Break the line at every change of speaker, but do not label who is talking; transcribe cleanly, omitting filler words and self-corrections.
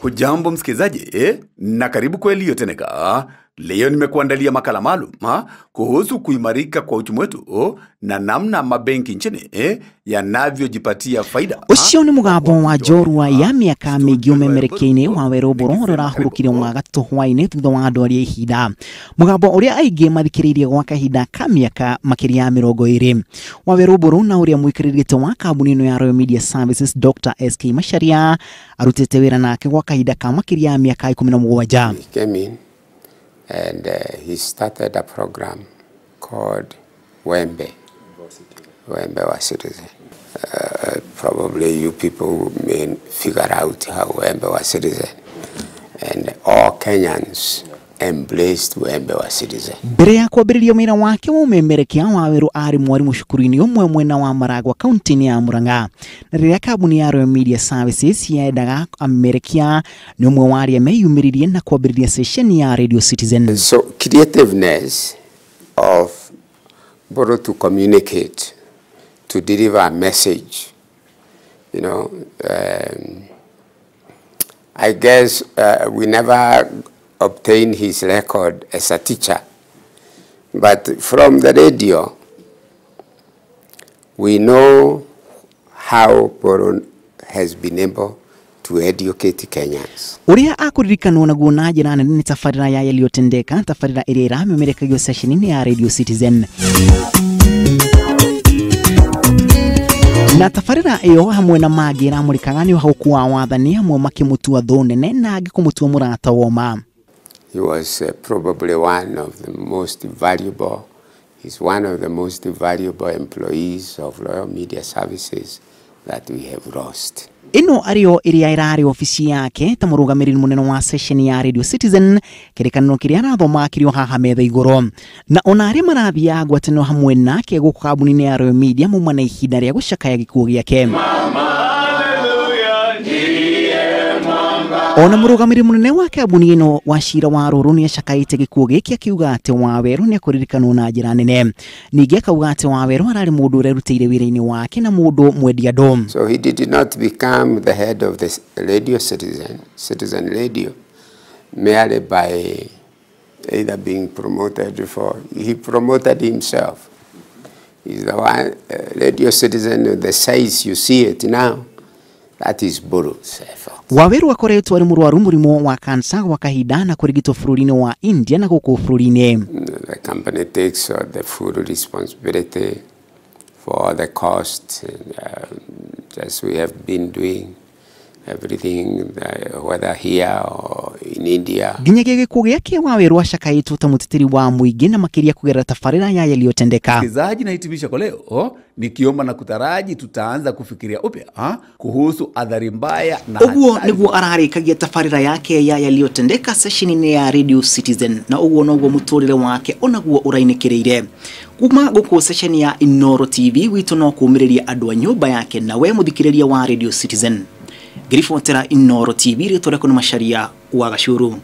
Hujambo msikilizaji na karibu kwa Yaliyotendeka. Leo nimekuandalia makala maalum kuhusu kuimarika kwa uchumi wetu na namna mabenki nchini yanavyojipatia faida.
Ucio nĩ mũgambo wa njorua ya mĩaka mĩingĩ ũmemerekia-inĩ wa Werũ Mbũrũ ũrĩa ũrahurũkire Wagatũ hwaĩ-inĩ thutha wa ndwari ya ihinda, mũgambo ũrĩa aingĩ mathikĩrĩirie gwa kahinda ka mĩaka makĩria ya 20. Wawerũ Mbũrũ na ũrĩa mũikarĩri gĩtĩ wa kambuni ĩno ya Royal Media Services Dr. SK Macharia arutĩte wĩra nake gwa kahinda ka makĩria ya mĩaka 17.
He came in and he started a program called Wembe, Wembe wa Citizen. Probably you people may figure out how Wembe wa Citizen, and all Kenyans embraced Wembe wa Citizen.
Mbere ya kwambĩrĩria wĩra wake wa ũmemerekia, Wawerũ arĩ mwarimũ cukuru-inĩ ũmwe mwena wa Maragwa kaunti-inĩ ya Murang'a, na rĩrĩa kambuni ya Royal Media Services yendaga amemerekia, nĩ ũmwe wa arĩa meyumĩririe na kwambĩrĩria ceceni ya Radio Citizen.
So creativeness of Mburu to communicate, to deliver a message, you know, I guess we never obtained his record as a teacher, but from the radio, we know how Mburu has been able to educate Kenyans.
Ũrĩa akũririkanwo naguo na njĩra nene nĩ tabarĩra ya Yaliyotendeka, tabarĩra ĩrĩa ĩramemerekagio ceceni-inĩ ya Radio Citizen. Na tabarĩra ĩyo hamwe na mangĩ ĩramũrĩkaga nĩ ũhagũku wa wathani, hamwe makĩmũtua thũ nene na angĩ kũmũtua mũrata woma.
He was probably one of the most valuable, he's one of the most valuable employees of Royal Media Services that we have lost.
Ĩno arĩo ĩrĩa ĩrarĩ obici yake ta mũrũgamĩrĩri mũnene wa session ya Radio Citizen, kĩrĩkanĩro kĩrĩa arathoma kĩrĩ o haha metha igũrũ, na ona arĩa marathiaga ngwatanĩro hamwe nake gũkũ kambuni-inĩ ya Royal Media mauma na ihinda rĩa gũcakaya gĩkuũ gĩake. Ona mũrũgamĩrĩri mũnene wa kambuni ĩno Wachira wa Rũrũ nĩ acakaĩte gĩkuũ gĩkĩ, akiuga atĩ Wawerũ nĩ akũririkanwo na njĩra nene. Ningĩ akauga atĩ Wawerũ ararĩ mũndũ ũrerutĩire wĩra-inĩ wake na mũndũ mwendi andũ.
So he did not become the head of the Radio Citizen, Citizen Radio, merely by either being promoted for, he promoted himself. He's the one, Radio Citizen, the size you see it now, that is Mburu's effort.
Wawerũ akoretwo arĩ mũrwaru mũrimũ wa kansa gwa kahinda na kũrigitwo bũrũri-inĩ wa India na gũkũ bũrũri-inĩ.
The company takes the full responsibility for all the costs, and, as we have been doing everything, whether here or in India.
Nginyagia gĩkuũ gĩake Wawerũ acakaĩtwo ta mũteteri wa mũingĩ na makĩria kũgerera tabarĩra ya Yaliyotendeka.
Msikilizaji, nahitimisha kwa leo nikiomba na kutaraji tutaanza kufikiria upya kuhusu athari mbaya na
ũguo nĩguo ararĩkagia tabarĩra yake ya Yaliyotendeka session-inĩ ya Radio Citizen, na ũguo noguo mũtũrĩre wake onaguo ũrainĩkĩrĩire. Kuma gũkũ session ya Inooro TV witũ no kũũmĩrĩria andũ a nyũmba yake na we mũthikĩrĩria wa Radio Citizen. Ngĩribotera Inooro TV rĩtwa rĩakwa nĩ Macharia wa Gacũrũ.